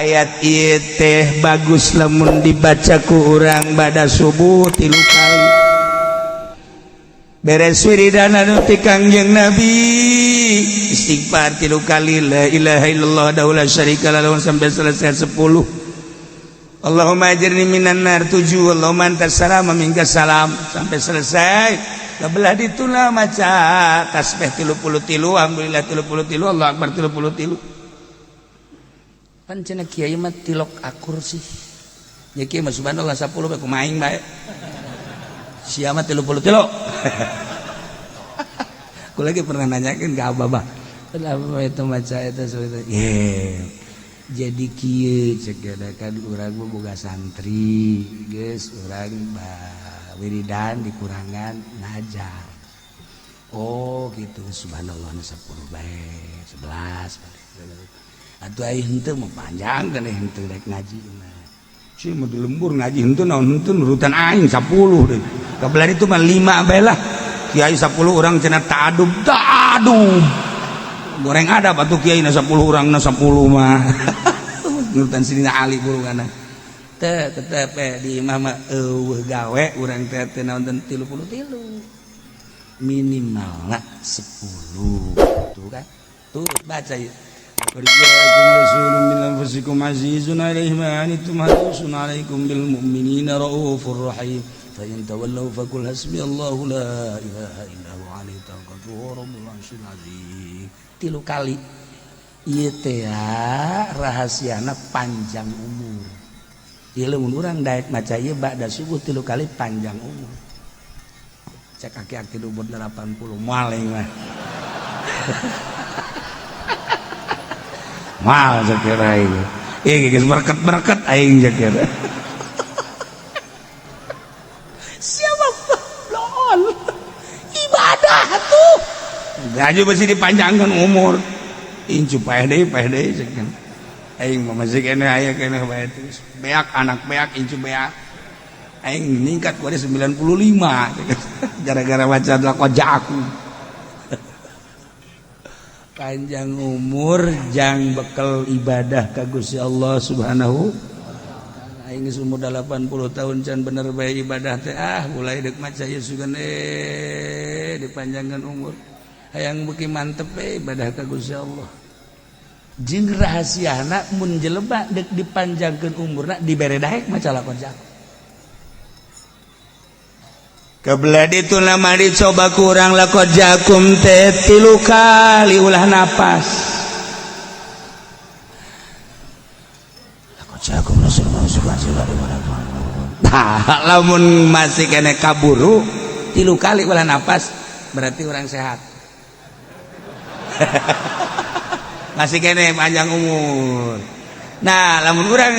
Ayat ieu teh bagus lamun dibaca ku urang bada subuh tilu kali. Beres wiridan anu ti Kangjeng Nabi, istighfar tilu kali, la ilaha illallah wahdahu la syarika lahu sampai selesai 10. Allahumma ajirni minan nar 7, Allahumma antas salam wa minkas salam sampai selesai. Belah dituna maca tasbih 33, alhamdulillah 33, Allah akbar 33. Pan cenah kiai mah tilok akur sih. Ya kiai mah subhanallah 10 bae kumaha aing bae. Sia mah 33. Aku lagi pernah nanyakeun ke abah, kenapa itu maca itu itu. Yeah. Jadi kieu cek kan urang mah boga santri, geus urang wiridan dikurangan ngajar. Oh gitu, subhanallah 10 bae, 11 bae. Atuh ai henteu mah panjang kan henteu rek ngaji mah. Si mah di lembur ngaji henteu naon henteu nurutan aing 10 deui. Kabelah itu mah 5 bae lah. Kiai 10 orang cenah ta'adub ta'adub. Goreng ada atuh kiai na 10 orang na 10 mah. Nurutan Sidina Ali burungana. Teh tetep di imah mah eueuh gawe urang teh teu naon 33. Minimalna 10. Tuh kan. Tuh baca ieu. Laqad ja'akum rasulun min anfusikum azizun 'alaihi ma 'anittum harisun 'alaikum bil mu'minina raufur rahim. Fa in tawallaw faqul hasbiyallahu la ilaha illa huwa 'alaihi tawakkaltu wa rabbul 'arsyil 'azim. Tilu kali. Ieu teh rahasiana panjang umur. Ieu lamun urang daek maca ieu ba'da subuh tilu kali panjang umur. Cek aki-aki umur 80 moal aing mah. Mal sakira aing. Ieu geus berket-berket aing sakira. Siapa lol. Ibadah tuh. Gaji mesti dipanjangkan umur. Incu paeh deui sakieu. Aing mah masih keneh aya keneh bae terus. Beak anak beak incu beak. Aing ningkat ku 95 gara-gara baca laqad ja'akum. Panjang umur jang bekel ibadah ka Gusti Allah Subhanahu wa ta'ala. Aing geus umur 80 tahun can bener bae ibadah teh ah mulai deuk maca ieu sugan dipanjangkan umur. Hayang beuki mantep we ibadah ka Gusti Allah. Jeung rahasiana mun jelema deuk dipanjangkeun umurna dibere daek maca lakon jago. Kebelah itu nama dicoba kurang laqad ja'akum teh tilu kali ulah napas. Laqad ja'akum rasulun. Nah, lamun masih kene kaburu tilu kali ulah napas berarti orang sehat. Masih kene panjang umur. Nah, lamun urang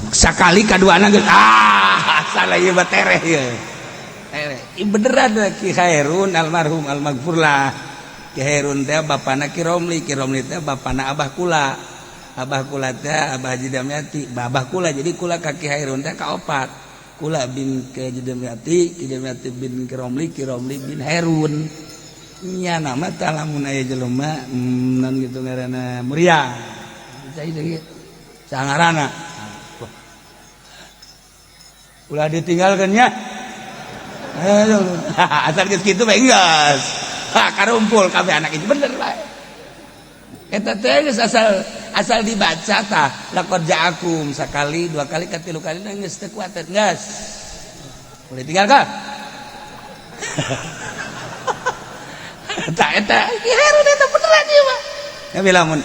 sakali kaduana geus ah salah ieu mah tereh ieu. Tereh. Ieu beneran Ki Khairun almarhum almaghfurlah. Ki Khairun teh bapana Ki Romli, Ki Romli teh bapana Abah kula. Abah kula teh Abah Haji Damyati, Abah kula jadi kula ka Ki Khairun teh kaopat. Kula bin Ki Haji Damyati, Ki Damyati bin Ki Romli, Ki Romli bin Herun. Nya nama teh lamun aya jelema non gitu ngaranna Muria. Cai deui. Sangarana. Ulah ditinggalkan nya. Asal geus kitu bae geus. Ha karumpul kabeh anak itu bener bae. Eta teh geus asal asal dibaca tah laqad ja'akum sakali dua kali katilu kali geus teu kuat geus. Boleh tinggalkan. Tak eta heru eta beneran ieu mah. Ya lamun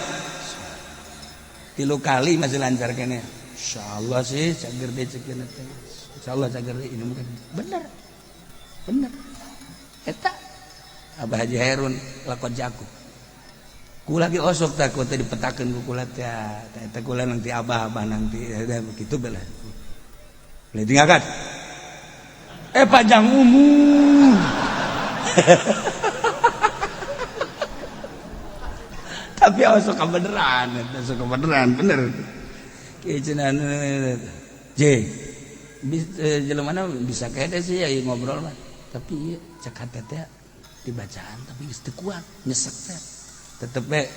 tilu kali masih lancar kene. Insyaallah sih cager deui ceuk teh. Insyaallah cager deui ini mungkin bener. Bener. Eta Abah Haji Herun laqad ja'akum. Kula ge osok takut teh dipetakeun ku kula teh. Eta kula nanti abah-abah nanti begitu bela. Boleh tinggalkan. Panjang umur. Tapi osok kebeneran, osok kebeneran bener. Kieu cenah J. Jelema mana bisa kede sih ya ngobrol mah. Tapi ieu cek hate teh dibacaan tapi geus teu kuat, nyesek teh. Tetep we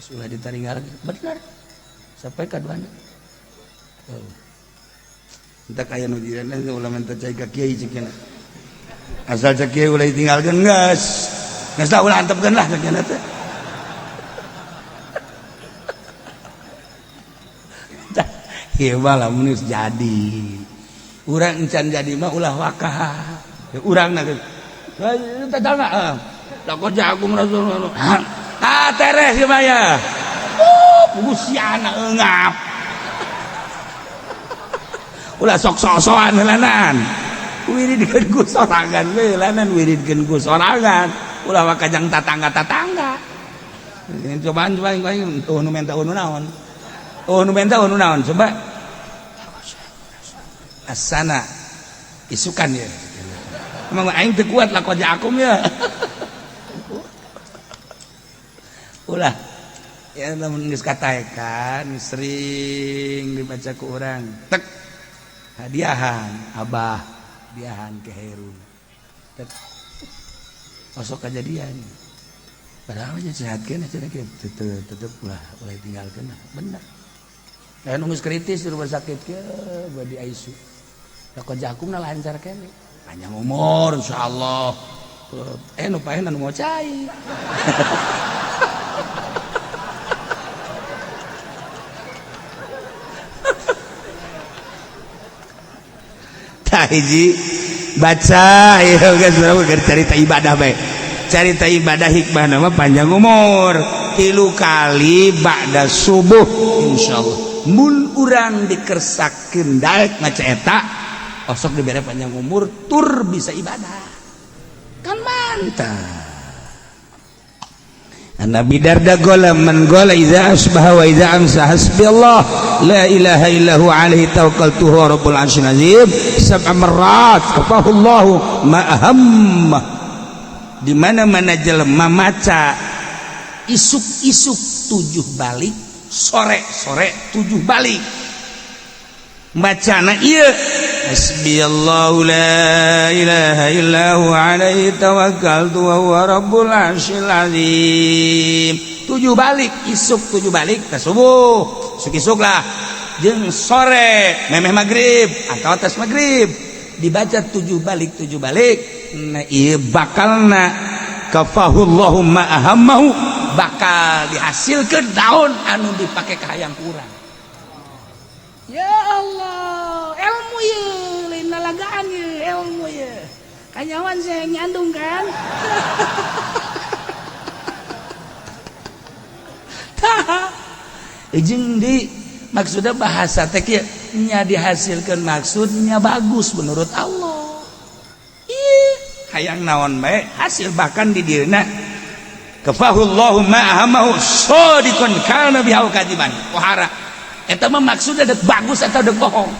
Sudah ditaringgal bener. Sampai ka duana. Entah kaya nu jiran ulah minta cai ka kiai cek. Asal cek kiai ulah ditinggalkeun geus. Geus lah ulah antepkeun lah cek teh. Ieu mah lamun geus jadi. Urang encan jadi mah ulah wakah. Urang na geus. Tetangga. Lakon jago Rasulullah. Ah teres ieu mah ya. Oh, pugusiana eungap. Ulah sok sok-sokan heulanan. Wiridkeun ku sorangan we heulanan wiridkeun ku sorangan. Ulah wakajang tatangga-tatangga. Cobaan coba aing nu menta nu naon. Oh nu menta nu naon coba. Asana isukan ya. Emang aing teu kuat lakon akum ya. Ulah ya lamun geus kataekan sering dibaca ku urang tek hadiahan abah hadiahan ke Heru tek osok kejadian padahal aja sehatkeun cenah kieu tetep ulah ulah tinggalkeun bener. Lain geus kritis di rumah sakit kieu badi ICU lakon jakumna lancar keneh panjang umur insyaallah nu paeh nu mau cai. Hiji baca ieu geus urang carita ibadah bae. Carita ibadah hikmah nama panjang umur. 3 kali ba'da subuh insyaallah. Mun urang dikersakeun daek maca eta osok dibere panjang umur tur bisa ibadah. Kan mantap. Nabi Darda gola man gola iza asbaha wa iza amsa hasbiyallah la ilaha illahu alaihi tawakkaltu huwa rabbul arsyil azim sab'a marrat kafahullahu ma ahamma. Di mana-mana jelema maca isuk-isuk 7 balik, sore-sore 7 balik. Bacana ieu hasbiyallahu la ilaha illa huwa alaihi tawakkaltu wa huwa rabbul arsyil azim. 7 balik isuk 7 balik ka subuh isuk-isuk lah jeung sore memeh magrib atau atas magrib dibaca 7 balik 7 balik. Nah ieu bakalna kafahullahu ma ahammahu bakal dihasilkeun daun anu dipake ka hayang urang. Ya Allah, ilmu ye, lain lalagaan ye, ilmu ye. Kanyawan saya nyandung kan? Tah, jeung di maksudnya bahasa teh kieu nya dihasilkeun maksudnya bagus menurut Allah. Ih, hayang naon bae hasil bahkan di dieuna kafahullahu ma ahammahu sadiqan kana bihi kadiban. Pohara. Eta mah maksudnya dek bagus atau dek bohong,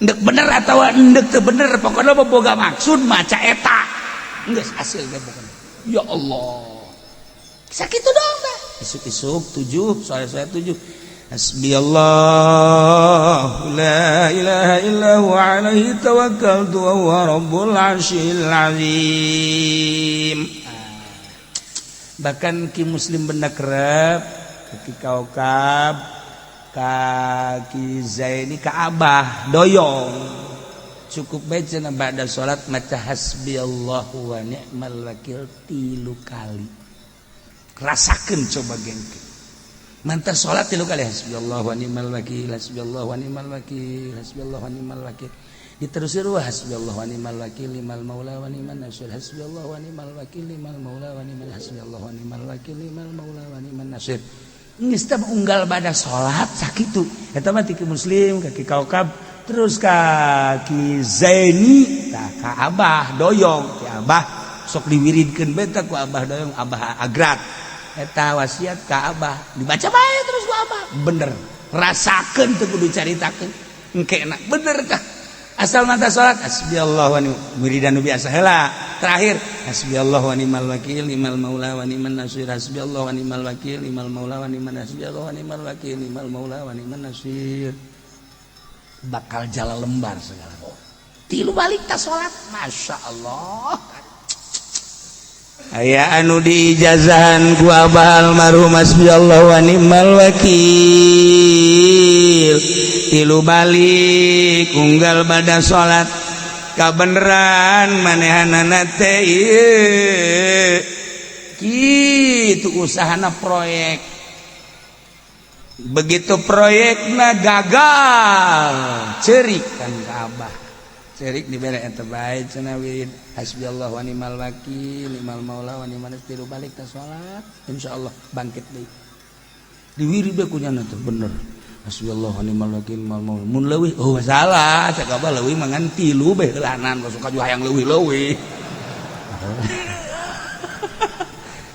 dek bener atau dek teu bener, pokoknya mah boga maksud maca eta geus hasil ge pokoknya. Ya Allah, sakitu doang tah. Isuk-isuk 7, sore-sore 7. Hasbiyallah la ilaha illa huwa alaihi tawakkaltu wa huwa rabbul arsyil azim. Bahkan ki muslim benda kerep ki kaukab kaki Zaini ka Abah doyong cukup bae cenah ba'da salat maca hasbiyallahu wa ni'mal wakil 3 kali. Rasakeun coba gengke mantar salat 3 kali hasbiyallahu wa ni'mal wakil hasbiyallahu wa ni'mal wakil hasbiyallahu wa ni'mal wakil diterusir wa hasbiyallahu wa ni'mal wakil limal maula wa ni'man nasir hasbiyallahu wa ni'mal wakil limal maula wa ni'mal hasbiyallahu wa ni'mal wakil limal maula wa ni'man nasir. Geus teh unggal bada salat sakitu eta mah ti muslim ka ki kaukab terus ka ki Zaini tah ka Abah doyong ki Abah sok diwiridkeun bae tah ku Abah doyong Abah agrat eta wasiat ka Abah dibaca bae terus ku Abah bener rasakeun teu kudu caritakeun engke bener tah asal mata salat hasbiyallahu wa ni'mal wiridan nu biasa heula terakhir hasbiyallahu wa ni'mal wakil ni'mal maula wa ni'man nasir hasbiyallahu wa ni'mal wakil ni'mal maula wa ni'man nasir wa ni'mal wakil ni'mal maula wa ni'man nasir. Bakal jala lembar segala 3 balik ta salat masyaallah. Aya anu diijazahan ku abah almarhum, hasbiyallah wa ni'mal wakil. Tilu balik unggal bada salat, kabeneran manehanana teh ieu kitu usahana proyek. Begitu proyekna gagal, cerik kan ka abah, cerik dibere eta bae cenah wirid hasbiyallah wa ni'mal wakil, ni'mal maula wa ni'man nasir. Tilu balik ta salat, insyaallah bangkit deui. Diwirid bae ku nyana teh, bener, hasbiyallah wa ni'mal wakil, ni'mal maula. Mun leuwih, oh masalah, cek abah leuwih mah ngan tilu bae heulanan, suka juga hayang leuwih-leuwih.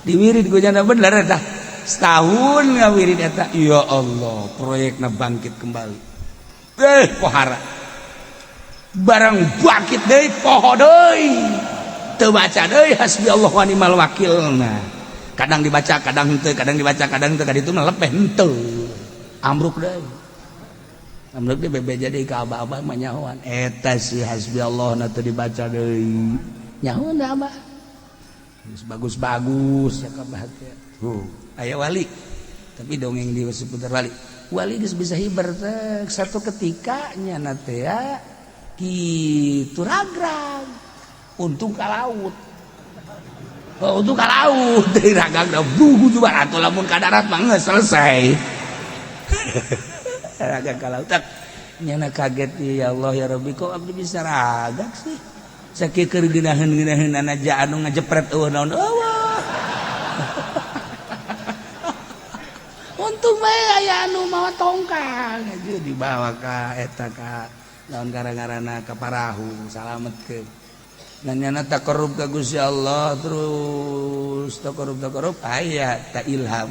Diwirid ku nyana, bener eta, setahun ngawirid eta, ya Allah, proyekna bangkit kembali. Eh, pohara barang bangkit deui, poho deui, teu baca deui hasbi Allah wa ni'mal wakil. Nah, kadang dibaca, kadang henteu, kadang dibaca, kadang henteu. Kaditu mah lepeh henteu, ambruk deui, ambruk deui, bebeja deui ka abah-abah mah nyahoan eta si hasbi Allah na teu dibaca deui. Nyahoan da abah geus bagus-bagus ya ka abah teh. Tuh aya wali, tapi dongeng di seputar wali, wali geus bisa hiber teh. Satu ketika nyana teh ya gitu, ragrag untung ka laut. Oh, untung ka laut ragrag dah bugu juga atau lamun ka darat mah geus selesai. Ragrag ka laut tak nyana kaget, ya Allah ya Rabbi, kok abdi bisa ragag sih? Sakieu keur geunaheun-geunaheun aja anu ngajepret, eueuh naon, eueuh. Untung bae aya anu mawa tongkang aja dibawa ka eta, ka naon gara-garana, ka parahu, salamet ke. Dan nyana taqarrub ka Gusti Allah terus, taqarrub, taqarrub, aya ta ilham,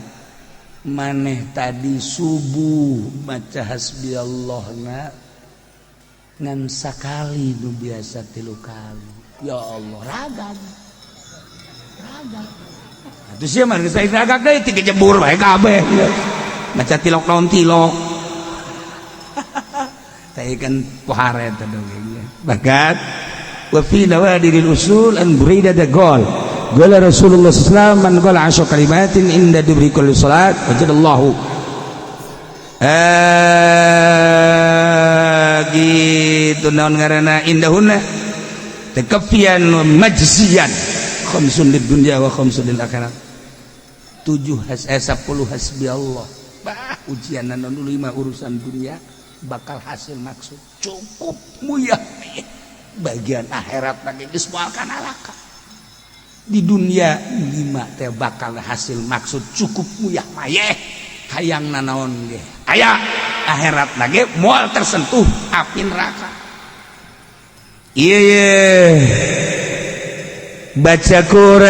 maneh tadi subuh maca hasbiyallah na ngan sakali, nu biasa tilu kali. Ya Allah, ragag ragag. Atuh sia mah geus ragag deui, tiga jebur bae kabeh maca tilok naon tilok. Tapi kan pohara eta dongengnya. Bahkan wa fi nawadiril usul an Buraidah da qol qala Rasulullah sallallahu alaihi wasallam, man qala asyra kalimatin inda dubri kulli salat wajadallahu, gitu naon ngaranna, indahunna takafian wa majziyan, khamsun lid dunya wa khamsun lil akhirat. 7 has 10 hasbi Allah, bah ujian anu lima urusan dunia bakal hasil maksud cukup muyah, bagian akhirat lagi geus moal kana alaka. Di dunia lima teh bakal hasil maksud cukup muyah mayeh, hayang nanaon ge aya, akhirat lagi moal tersentuh api neraka. Iya ye. Baca kurang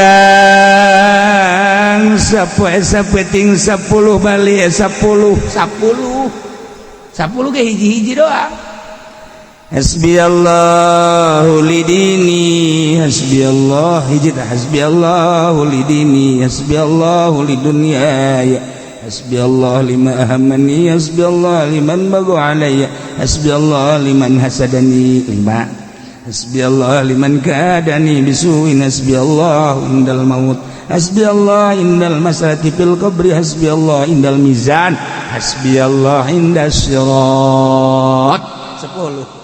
sapoe sapeting 10 bali 10 10 10 ge hiji-hiji doang. Hasbiyallahu lidini, hasbiyallah hiji tah, hasbiyallahu lidini, hasbiyallahu lidunyaya, hasbiyallah lima ahammani, hasbiyallah liman bagu alayya, hasbiyallah liman hasadani, lima, hasbiyallah liman kadani bisuin, hasbiyallah indal maut, hasbiyallah indal masalati fil qabri, hasbiyallah indal mizan, hasbiyallah indas sirat. 10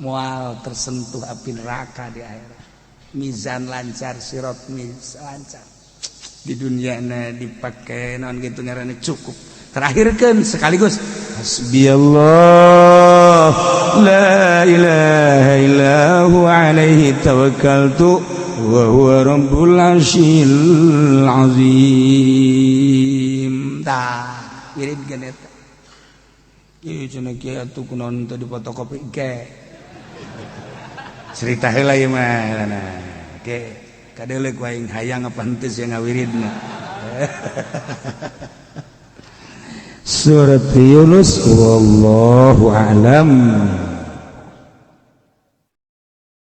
mual tersentuh api neraka di akhirat, mizan lancar, sirat miz lancar, di dunia na dipakai naon gitu ngaranna cukup. Terakhirkan sekaligus hasbiyallah la ilaha illa huwa alaihi tawakkaltu wa huwa rabbul arsyil azim. Tah wirid geun eta ieu cenah kieu atuh kunaon teu difotokopi ke cerita heula ieu mah. Nah ke kadeuleu ku aing hayang apa henteu sia ngawiridna. Surat Yunus, wallahu a'lam.